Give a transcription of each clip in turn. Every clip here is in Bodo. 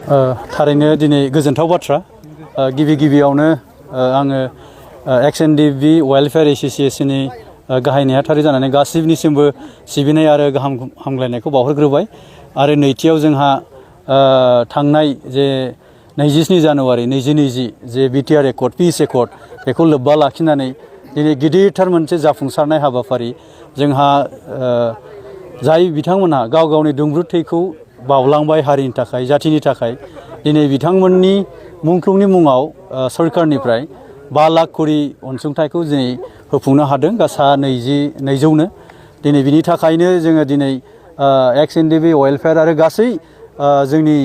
थारैनो दिनै गोजोनथाव बाथ्रा गिबियावनो आङो Ndfb वेलफेयर एसोसिएशननि गाहाय नेहाथारि जानानै गासिबनिसिमबो सिबिनाय आरो गाहाम हामलायनायखौ बावहरग्रोबाय आरो नैथियाव जोंहा थांनाय जे 27 जानुवारि 2020 जे बिटिआर एकर्ड पिस एकर्ड बेखौ लोब्बा लाखिनानै दिनै गिदिरथार मोनसे जाफुंसारनाय हाबाफारि जोंहा जाय बिथांमोनहा गाव गावनि दुंब्रुद थैखौ बावलांबाय हारिनि थाखाय जाथिनि थाखाय दिनै बिथांमोननि मुंख्लंनि मुङाव सरकारनिफ्राय 5 लाख करि अनसुंथाइखौ दिनै होफुंनो हादों गासा 200नो दिनै बिनि थाखायनो जोङो दिनै Ndfb वेलफेयर आरो गासै जोंनि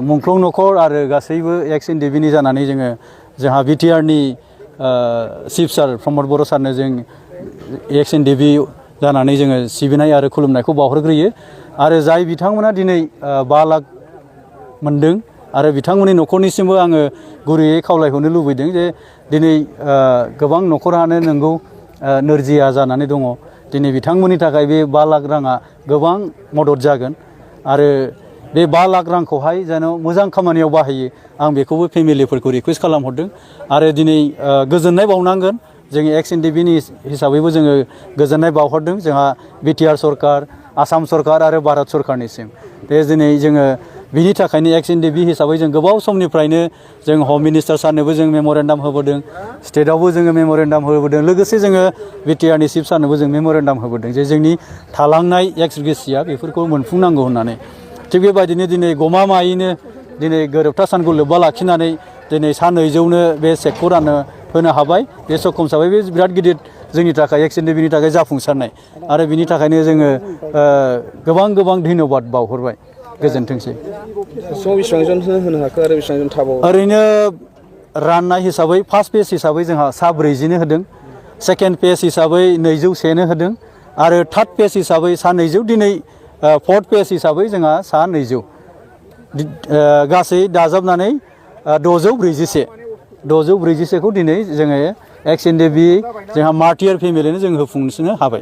मुंख्लं नखर आरो गासैबो Ndfbनि जानानै जोंहा बिटिआरनि चिफ सार प्रमद बर' सारनो जों Ndfb जानानै जोङो सिबिनाय आरो खुलुमनायखौ बावहरग्रोयो आरो जाय बिथांमोना दिनै 5 लाख मोनदों आरो बिथांमोननि नखरनिसिमबो आङो गुरैयै खावलायहरनो लुबैदों जे दिनै गोबां नखरानो नंगौ नोरजिया जानानै दङ दिनै बिथांमोननि थाखाय बे 5 लाख राङा गोबां मदद जागोन आरो बे 5 लाख रांखौहाय जेन मोजां खामानियाव बाहायो आं बेखौबो फेमिलिफोरखौ रिक्वेस्ट खालामहरदों आरो दिनै गोजोननाय बावनांगोन जोंनि Ndfbनि हिसाबैबो जोङो गोजोननाय बावहरदों जोंहा बिटिआर सरकार आसाम सरकार आरो भारत सरकारनिसिम दे दिनै जोङो बिनि थाखायनो Ndfb हिसाबै जों गोबाव समनिफ्रायनो जों हम मिनिस्टार सारनोबो जों मेम'रेन्डाम होबोदों स्टेटआवबो जोङो मेम'रेन्डाम होबोदों लोगोसे जोङो बिटिआरनि चिफ सारनोबो जों मेम'रेन्डाम होबोदों जे जोंनि थालांनाय एक्स ग्रेसिया बेफोरखौ मोनफुंनांगौ होननानै थिग बेबायदिनो दिनै गमामायैनो दिनै गोरोबथा सानखौ लोब्बा लाखिनानै दिनै सा 200नो बे चेकखौ होनो हाबाय बे सक्षम हिसाबै बे बिराद गिदिर जोंनि थाखाय Ndfbनि थाखाय जाफुंसारनाय आरो बिनि थाखायनो जोङो गोबां धन्यबाद बावहरबाय गोजोनथोंसै ओरैनो राननाय हिसाबै फार्स्ट पेज हिसाबै जोंहा सा 40नो होदों सेकेन्ड पेज हिसाबै 201नो होदों आरो थार्ड पेज हिसाबै सा 200 दिनै फोर्थ पेज हिसाबै जोंहा सा 200 गासै दाजाबनानै 641 खौ दिनै जोङो Ndfb जोंहा मार्टियार फेमिलिनो जों होफुंनो हाबाय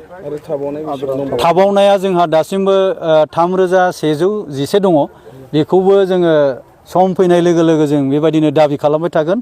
थाबावनाया जोंहा दासिमबो 3111 दङ बेखौबो जोङो सम फैनाय लोगो लोगो जों बेबायदिनो दाबि खालामबाय थागोन।